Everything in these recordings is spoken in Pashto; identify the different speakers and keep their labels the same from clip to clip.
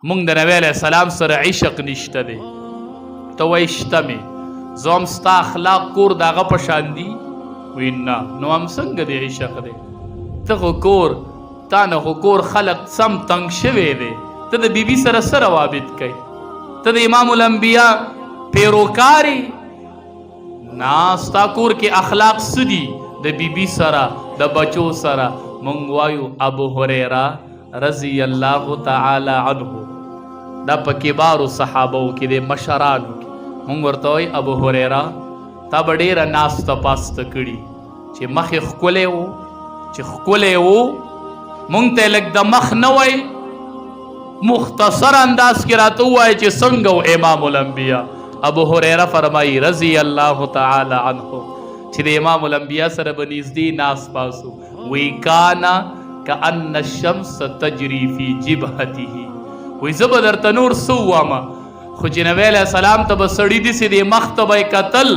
Speaker 1: مونږ د نبی علیه السلام سره عشق نشته دی. ته وایي شته مې، زه هم ستا اخلاق کور د هغه په شان دي؟ وی نه. نو هم څنګه دی عشق دی؟ ته خو کور تا نه خو کور خلق سم تنګ شوی دی. ته د بیبي سره څه روابط کوي؟ ته د امام الانبیا پیروکاری نه، ستا کور کې اخلاق څه دي د بیبي سره، د بچو سره؟ مونږ وایو ابو هریره رضی الله تعالی عنه دا په کبارو صحابو کې دی، مشرانو کې. مونږ ورته وایو ابو هریره تا به ډېره ناسته پاسته کړي چې مخ یې ښکلی و، چې ښکلی و مونږ ته لږ د مخ نه وایي، مختصر انداز کې راته ووایه چې څنګه و امام الانبیا. ابو هریره فرمایي رضی الله تعالی عنه چې د امام الانبیا سره به نږدې ناست پاسو، وی کانا کأن الشمس تجری فی جبهته. وی زه به درته نور څه ووایم، خو چې نبی علیه السلام ته به سړي داسې دې مخ ته به یې کتل،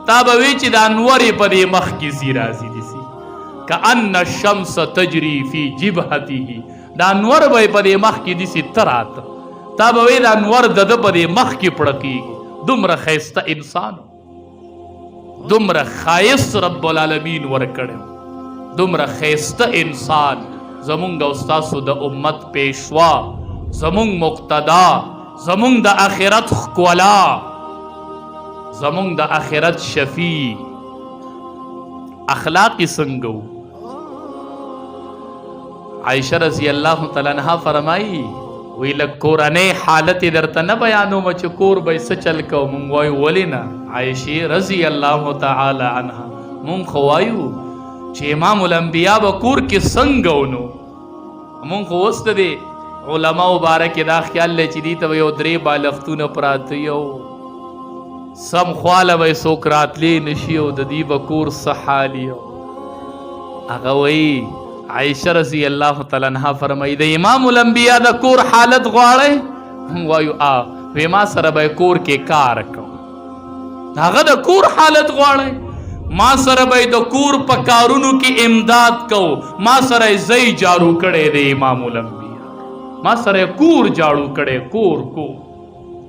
Speaker 1: تا به وی چې دا انور یې په دې مخ کې ځي راځي داسې، کأن الشمس تجری فی جبهته، دا انور به یې په دې مخ کې داسې ته راته، تا به وی دا انور د ده په دې مخ کې پړکېږي. دومره ښایسته انسان، دومره ښایست رب العالمین ورکړی، دومره ښایسته انسان، زمونږ او ستاسو د امت پیشوا، زمونږ مقتدا، زمونږ د آخرت ښکلا، زمونږ د آخرت شفیع. اخلاق یې څنګه وو؟ عائشه رضی الله تعالی عنها فرمایي وی لږ کورنۍ حالت یې درته نه بیانوم چې کور به یې څه چل کو. مونږ وایو ولې نه؟ عائشې رضی الله تعالی عنها، مونږ خو وایو چې امام الانبیا به کور کې څنګه ونو. مونږ خو اوس د دې علماو باره کې دا خیال دی چې دې ته به یو درې بالښتونه پراته یو سم خواله به یې څوک راتلی نه شي او د دې به کور څه حال یو. هغه وایي عائشه رضی الله تعالی عنها فرمایي د امام الانبیا د کور حالت غواړئ؟ موږ وایو آ. وی ما سره به کور کې کار کو. هغه د کور حالت غواړئ؟ ما سره به د کور په کارونو کې امداد کو، ما سره ځای جارو کړی دی امام الانبیا، ما سره کور جارو کړی، کور کور.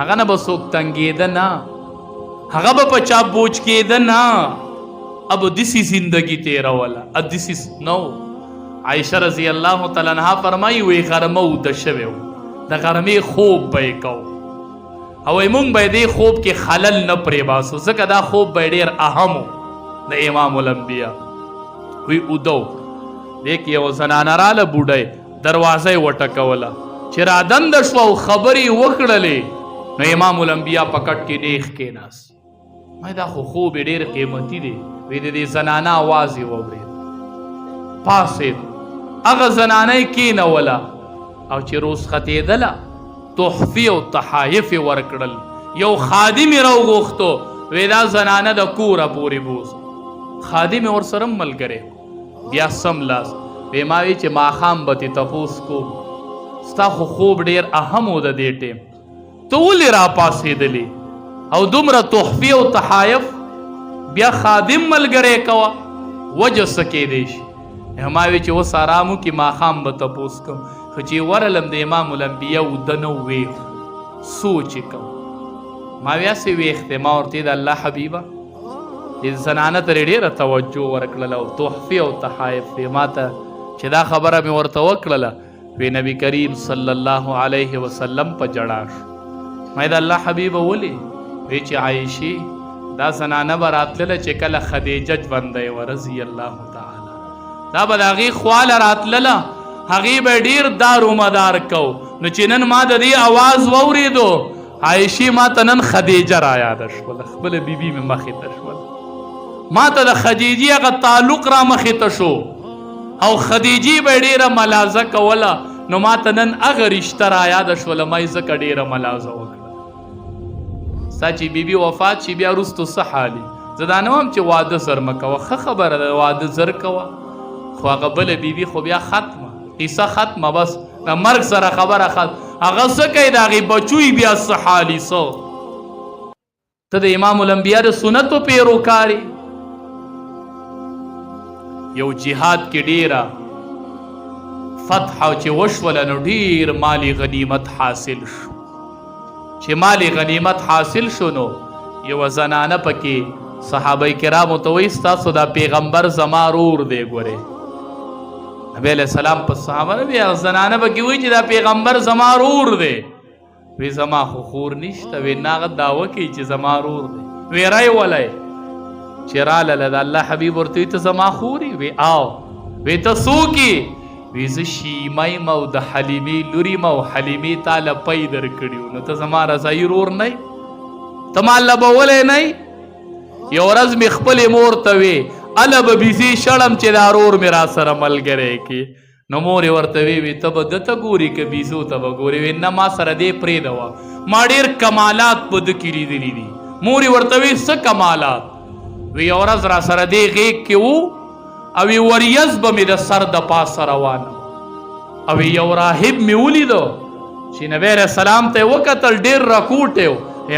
Speaker 1: هغه نه به څوک تنګېده نه، هغه به په چا بوج کېده نه، اب دسی زندگی تیروله دسی نو. عائشه رضی الله تعالی عنها فرمایي وی غرمه وده شوی و، د غرمې خوب به یې کو او وایي مونږ به دې خوب کې خلل نه پرېباسو، ځکه دا خوب به ډېر اهم و د امام الانبیا. وی اوده و، دې کې یوه زنانه راله بوډۍ، دروازه یې وټکوله، چې رادنده شوه او خبرې یې وکړلې نو امام الانبیا په کټ کې نیغ کېناست. ما دا خو خوب یې ډېر قیمتي دی. وی د دې زنانه اواز یې واورېد، پاڅېد، هغه زنانه یې کېنوله او چې روز ختېدله تحفې او تحایف یې ورکړل. یو خادم یې راوغوښتو، وی دا زنانه د کوره پورې بوځه. خادم یې ورسره ملګری بیا سم لاس وی ما وی چې ماښام به ترې تپوس کوم، ستا خو خوب ډېر اهم و د دې ټیم، ته ولې راپاڅېدلې او دومره تحفې او تحایف، بیا خادم ملګری کوه، وجه څه کېدی شي؟ ما وی چې اوس آرام وکړي ماښام به تپوس کوم. خو چې ورلم د امام الانبیا اوده نه ویښ سوچ یې کوم، ما وی هسې ویښ دی. ما ورته د الله حبیبه دې زنانه ته ډېره توجه ورکړله او تحفې او تحایف یې ما ته چې دا خبره مې ورته وکړله، وی نبی کریم صلی الله علیه وسلم په ژړا شو. ما د الله حبیبه ولې؟ وی چې عایشې دا زنانه به راتلله چې کله خدیجه ژوندی وه رضی الله تعالی، دا به د هغې خواله راتلله، هغې به ډېر دار و مدار کو. نو چې نن ما د دې اواز واورېدو عایشې ما ته نن خدیجه را یاده شوله، خپله بیبي مې مخې ته شوله، ما ته د خدیجې هغه تعلق را مخې ته شو او خدیجې به ډېره ملازه کوله، نو ما ته نن هغه رشته را یاده شوله، ما یې ځکه ډېره ملازه وکړه. ستا چې بیبي وفات شي بیا وروستو څه حال؟ زه دا نه وایم چې واده زر مه کوه، ښه خبره ده واده زر کوه، خو هغه بله بیبي خو بیا ختمه، قصه ختمه، بس د مرګ سره خبره ختمه. هغه څه کوي د هغې بچو یې بیا څه حال یې؟ څه ته د امام الانبیا د سنتو پیروکار یو جهاد کې ډیره فتح چې وشوله نو ډیر مالی غنیمت حاصل شو. چې مالی غنیمت حاصل شو نو یوه زنانه پکې صحابه کرامو ته وایي ستاسو دا پیغمبر زما رور دی. ګورې نبی علیہ السلام په صحابه نه بیا زنانه پکې وایي چې دا پیغمبر زما رور دی. وی زما خو خور نشته. وی نه هغه دعوه کوي چې زما رور دی. وی رای ولی چې راله د الله حبیب ورته وی ته زما خور یې؟ وی آو. وی ته څوک یې؟ وی زه شیمه یم او د حلیمې لور یم او حلیمې تا له پی درکړي وو، نو ته زما رضایي رور نه یې، ته ما لبولی نه یې. یو ورځ مې خپلې مور ته وی اله به بیزې شړم چې دا رور مې را سره ملګری کړي. نو مور یې ورته وی وی ته به ده ته ګورې که بیزو ته به ګورې؟ وی نه ما سره دې پرېږده وه، ما ډېر کمالات په ده کې لیدلي دي. مور یې ورته وی څه کمالات؟ وی یو ورځ را سره دې غېږ کې وو او وی وریځ به مې د سر د پاسه روانه وه او یو راهب مې ولیدو چې نبی علیه السلام ته یې وکتل ډېر رکوټی و.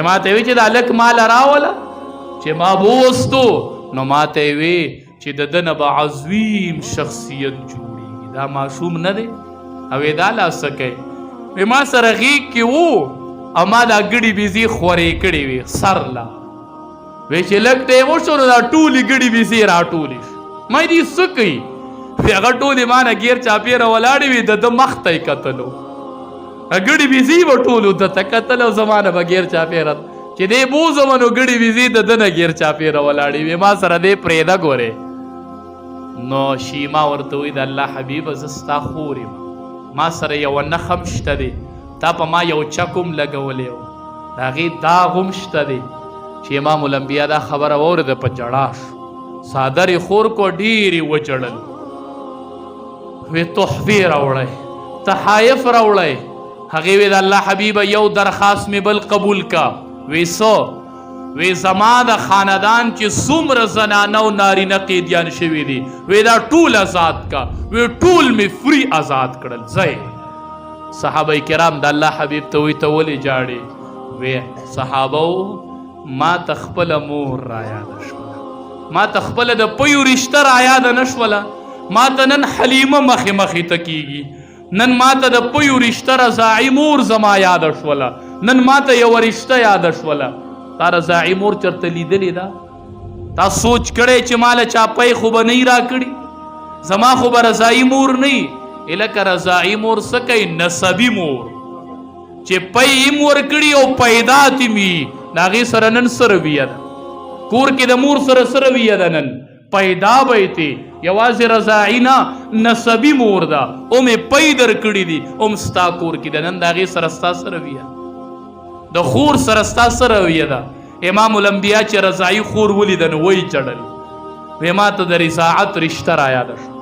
Speaker 1: ما ته یې وی چې دا هلک ماله راوله چې ما بوستو، نو ما ته یې وی چې د ده نه به عظیم شخصیت جوړېږي، دا ماشوم نه دی. او دا لا څه کوي؟ وی ما سره غېږ کې وو او ما دا ګړي بیزې خورې کړې وې سر لا. وی چې لږ ټایم وشو نو دا ټولې ګړي بیزې راټولې شو. ما دې څه کوي؟ وی هغه ټولې ما نه ګیر چاپېره ولاړې وې، د ده مخ ته یې کتلو. ګړي بیزې به ټولو ده ته کتل او زما نه به ګیر چاپېره چې دی بوځم نو ګړي بیزې د ده نه ګیر چاپېره ولاړې وې، ما سره دی پرېږده ګورې. نو شیما ورته وایي د الله حبیبه زه ستا خور یم، ما سره یوه نښه هم شته دی، تا په ما یو چک هم لګولی و، د هغې داغ هم شته دی. چې امام الانبیا دا خبره واورېده په ژړا شو، څادر یې خور کو، ډېر یې وژړل. وی تحفې راوړی، تحایف راوړی. هغې وی د الله حبیبه یو درخواست مې بل قبول کا. وی څه؟ وی زما د خاندان چې څومره زنانه او نارینه قیدیان شوي دي وی دا ټول آزاد کا. وی ټول مې فری آزاد کړل. ځئ صحابه کرام د الله حبیب ته وی ته ولې ژاړې؟ وی صحابه ما ته خپله مور رایاده شوله، ما ته خپله د پیو رشته رایاده نه شوله، ما ته نن حلیمه مخې مخې ته کیږي، نن ما ته د پیو رشته رضاعي مور زما یاده شوله، نن ما ته یوه رشته یاده شوله. تا رضاعي مور چېرته لیدلې ده؟ تا سوچ کړی چې ما له چا پی خو به نه راکړي، زما خو به رضاعي مور نه وي. لکه رضاعي مور څه کوي؟ نسبي مور چې پی هم ورکړي او پیدا تې وي، د هغې سره نن څه رویه ده؟ کور کې د مور سره څه رویه ده؟ نن پیدا به یې تې یوازې رضاعي نه نسبي مور ده، هم یې پی درکړي دي، هم ستا کور کې ده. نن د هغې سره ستا څه رویه، د خور سره ستا څه رویه ده؟ امام الانبیا چې رضاعي خور ولیده نو ویې چړل، وی ما ته د رضاعت رشته رایاده شوه،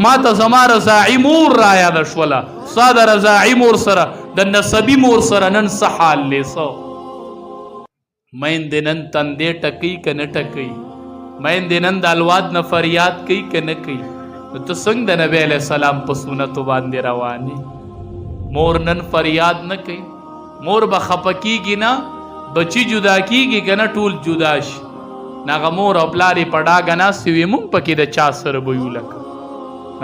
Speaker 1: ما ته زما رضاعي مور رایاده شوله، ستا د رضاعي مور سره د نسبي مور سره نن څه حال دی؟ څه میندې نن تندې ټکوي که نه ټکوي؟ میندې نن د الواد نه فریاد کوي که نه کوي؟ نو ته څنګه د نبی علیه السلام په سنتو باندې روان یې؟ مور نن فریاد نه کوي، مور به خفه کیږي نه، بچی جدا کیږي که نه ټول جدا شي. هغه مور او پلار یې په ډاګه ناستې وي، موږ پکې د چا سره به یو لکه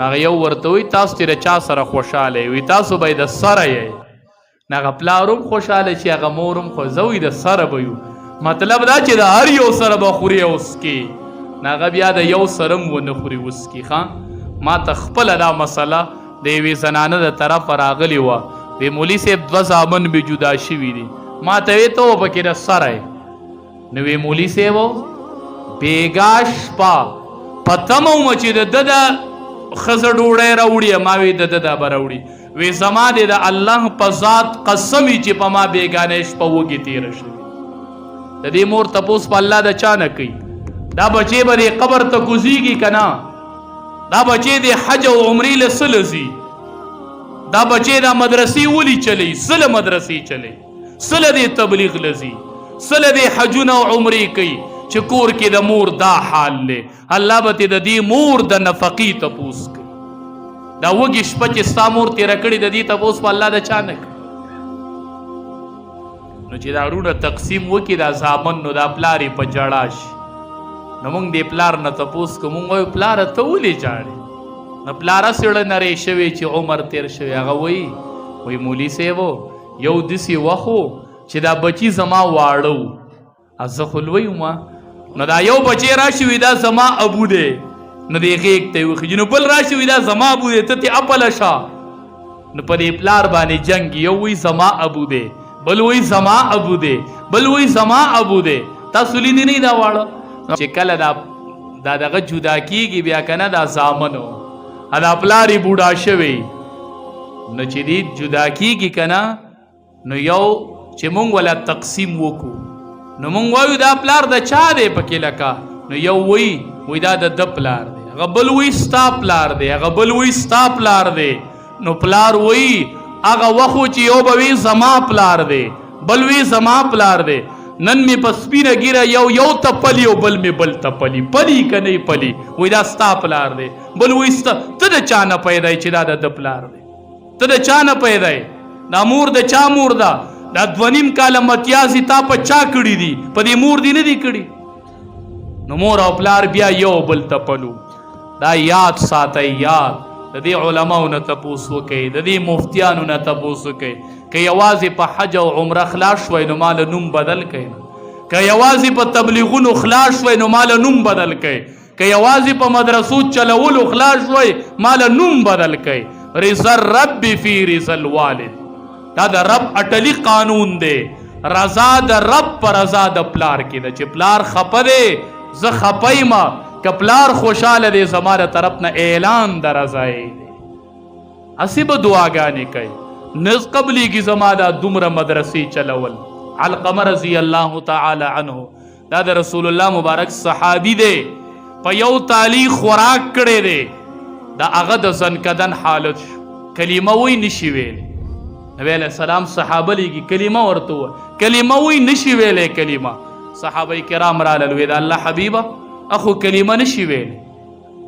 Speaker 1: هغه یو ورته وایي تاسو چې د چا سره خوشحاله یئ، وي تاسو به یې د سره یئ. هغه پلار هم خوشحاله شي، هغه مور هم خو زه وایي د سره به یو، مطلب دا چې د هر یو سره به خوري او څکي. هغه بیا د یو سره هم ونه خوري وڅکي. ښه ما ته خپله دا مسله د یوې زنانه د طرفه راغلې وه، وی مولوي صاحب دوه زامن مې جدا شوي دي، ما ته وی ته پکې د سره یې. نو وی مولوي صاحب بېګا شپه په تمه وم چې د ده د ښځه ډوډۍ راوړي، ما وی د ده دا به راوړي. وی زما دې د الله په ذات قسم وي چې په ما بېګانۍ شپه وږې تېره شوې. د دې مور تپوس په الله د چا نه کوي؟ دا بچی به دې قبر ته کوزیږي که نه؟ دا بچی دې حج او عمرې له څه له ځي؟ دا بچی دا مدرسې ولي چلی؟ څه له مدرسې چلی؟ څه له دې تبلیغ له ځي؟ څه له دې حجونه او عمرې کوي چې کور کې د مور دا حال دی؟ الله به ترې د دې مور د نفقې تپوس کوي. دا وږې شپه چې ستا مور تېره کړې د دې تپوس په الله د چا نه کوي؟ نو چې دا وروڼه تقسیم وکړي دا زامن، نو دا پلار یې په ژړا شي. نو موږ دې پلار نه تپوس کوو، موږ وایو پلاره ته ولې ژاړې؟ نو پلار سره نری شوی چې عمر تیر شوی، هغه وایي وایي مولوي صاحب یو داسې وخت چې دا بچي زما واړه وو، زه خو لوی وم، نو دا یو بچی راشي وي دا زما ابو دی، نو دې غېږ ته یې وخیژي، نو بل راشي وي دا زما ابو دی، ته ترې اپله شه. نو په دې پلار باندې جنګ، یو وایي زما ابو دی، بل وایي زما ابو دی، بل وایي زما ابو دی. تاسو لیدي نه دا واړه چې کله دا دا دغه جدا کیږي بیا کنه دا زامنو دا پلار یې بوډا شوی، نو چې دی جدا کیږي کنه، نو یو چې مونږ ولا تقسیم وکړو، نو مونږ وایو دا پلار د چا دی پکې لکه، نو یو وایي وایي دا د ده پلار دی، هغه بل وایي ستا پلار دی، هغه بل وایي ستا پلار دی. نو پلار وایي هغه وخت چې یو به وي زما پلار دی، بل وي زما پلار دی، نن مې په سپینه ږیره یو یو تپلی او بل مې بل تپلی، پلی که نه پلی، وایي دا ستا پلار دی، بل وایي ستا، ته د چا نه پیدا یې چې دا د ده پلار دی، ته د چا نه پیدا یې، دا مور د چا مور ده، دا 2.5 کاله متیازې تا په چا کړي دي، په دې مور دي نه دي کړي. نو مور او پلار بیا یو بل تپلو. دا یاد ساتئ، یاد د دې علماو نه تپوس وکئ، د دې مفتیانو نه تپوس وکئ. که یوازې په حج او عمره خلاص شوئ نو مال نوم بدل کړئ، که یوازې په تبلیغونو خلاص شوئ نو مال نوم بدل کړئ، که یوازې په مدرسو چلولو خلاص شوئ مال نوم بدل کړئ. رضا الرب فی رضا الوالد، دا د رب اټلی قانون دی. رضا د رب پر رضا د پلار کې ده، چې پلار خپه دی زه خپه یم، که پلار خوشحاله دی زما د طرف نه اعلان د رضایي دی. هسې به دعاګانې کوي، نه قبلېږي زما دا دومره مدرسې چلول. علقمه رضی الله تعالی عنه دا د رسول الله مبارک صحابي دی، په یو تالی خوراک کړی دی، د هغه د ځنکدن حالت شو، کلمه وی نشي ویلی. نبی علیہ السلام صحابه لیږي، کلمه ورته ووایه، کلمه وی نشي ویلی. کلمه صحابه کرام رالل، وی د الله حبیبه اخو کلمه نشي ویلی.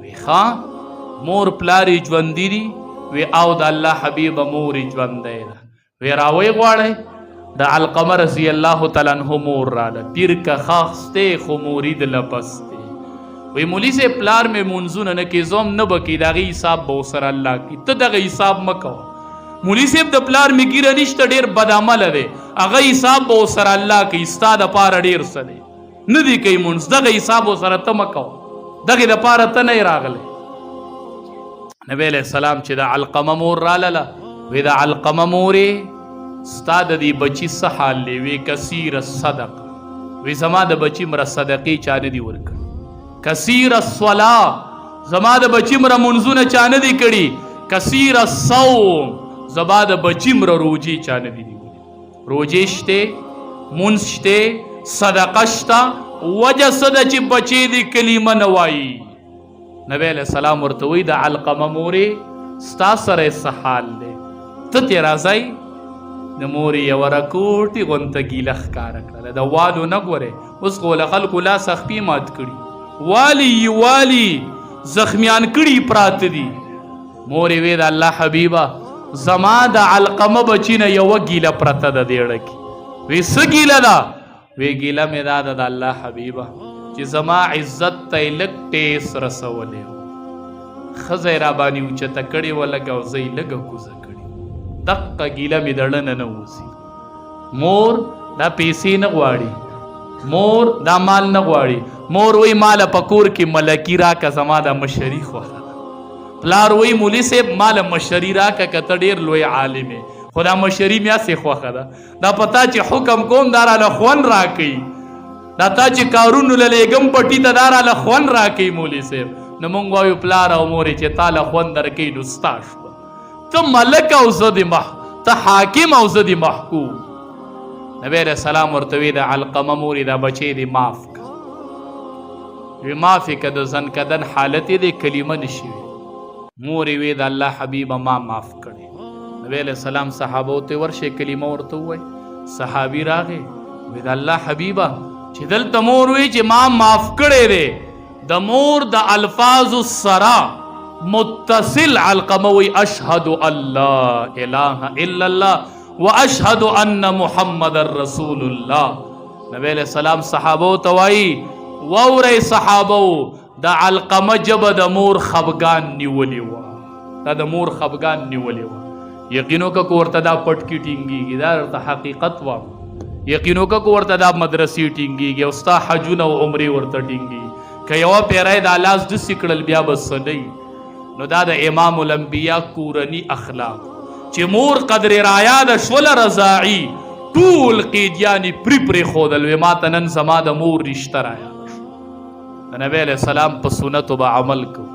Speaker 1: وی ښه مور پلار یې ژوندي دي؟ وی او د الله حبیبه مور یې ژوندی ده. وی راوی غواړی. د علقمه رضی الله تعالی عنه مور راله، پیر که خاخسته خو مرید لپسته. وی مولوي صاحب پلار مې مونځونه نه کوي، زه هم نه به کوي، د هغې حساب به ورسره الله کوي، ته دغه حساب مه کوه. مولوي صاحب د پلار مې ږیره نشته، ډېر بدعمله دی، هغه حساب به ورسره الله کوي، ستا دپاره ډېر څه دی، نه دی کوي مونځ، دغه حساب ورسره ته مه کوه، دغې دپاره ته نه یې راغلی. نبی علیہ السلام چې د علقمه مور رالله، وی د علقمه مورې ستا د دې بچي څه حال دی؟ وی کثیر الصدقه، وی زما د بچي مره صدقې چا نه دي ورکړي، کثیر الصلاة زما د بچي مره منځونه چا نه دي کړي، کثیر الصوم زما د بچي مره روژې چا نه دي نیولي. روژې شته، مونځ شته، صدقه شته، وجه څه ده چې بچی دې کلمه نه وایي؟ نبی علیہ السلام ورته وایي د علقمه مورې ستا سره یې څه حال دی، ته ترې راځئ؟ د مورې یوه رکوټي غونته ګیله ښکاره کړله، د والو نه ګورې، اوس خو له خلکو لاس خپې مات کړي، والي یې والي زخمیان کړي پراته دي. مورې وی د الله حبیبه زما د علقمه بچي نه یوه ګیله پرته ده دې ړه کې. وی څه ګیله ده؟ وی ګیله مې دا ده د الله حبیبه چې زما عزت ته یې لږ ټیس رسولی و، ښځه یې راباندې اوچته کړې وه لږه او زه یې لږه کوزه کړې، دقه ګیله مې د ړه نه نه وځي. مور دا پیسې نه غواړي، مور دا مال نه غواړي، مور وایي ماله په کور کې ملکي راکه، زما دا مشري خوښه ده. پلار وایي مولوي صاحب ماله مشري راکه، که ته ډېر لوی عالم یې، خو دا مشري مې هسې خوښه ده، دا په تا چې حکم کوم دا راله خوند راکوي، دا تا چې کارونو له لېږم پټي ته دا راله خوند راکوي مولوي صاحب. نو موږ وایو پلار او مور چې تا له خوند درکوي نو ستا شوه، ته ملک او زه دې ته حاکم او زه دې محکوم. نبی علیہ السلام ورته وی د علقمه مورې دا بچی دې معاف که، وی معاف یې که، د ځنکدن حالت یې دی، کلمه نشي ویلی. مور یې وی د الله حبیبه ما معاف کړی. نبی علیہ السلام صحابو ته ورشي کلمه ورته ووایي. صحابي راغی وی د الله حبیبه چې دلته مور وی چې ما معاف کړی دی، د مور د الفاظو سره متصل علقمه وی اشهد ان لا اله الا الله واشهد ان محمد رسول الله. نبی علیہ السلام صحابو ته وایي واورئ صحابو، د علقمه ژبه د مور خفګان نیولې وه، دا د مور خفګان نیولې وه. یقین وکړه که ورته دا پټکي ټینګېږي، دا درته حقیقت وه. یقین وکړه که ورته دا مدرسې ټینګېږي او ستا حجونه او عمرې ورته ټینګېږي، که یوه پیری دا لاس داسې کړل بیا به څه نه وي. نو دا د امام الانبیا کورني اخلاق چې مور قدر رایا د شوله رضاعي ټول قیدیان یې پرې پرېښودل، وې ما ته نن زما د مور رشته رایا. د نبی علیه السلام په سنتو به عمل کوو.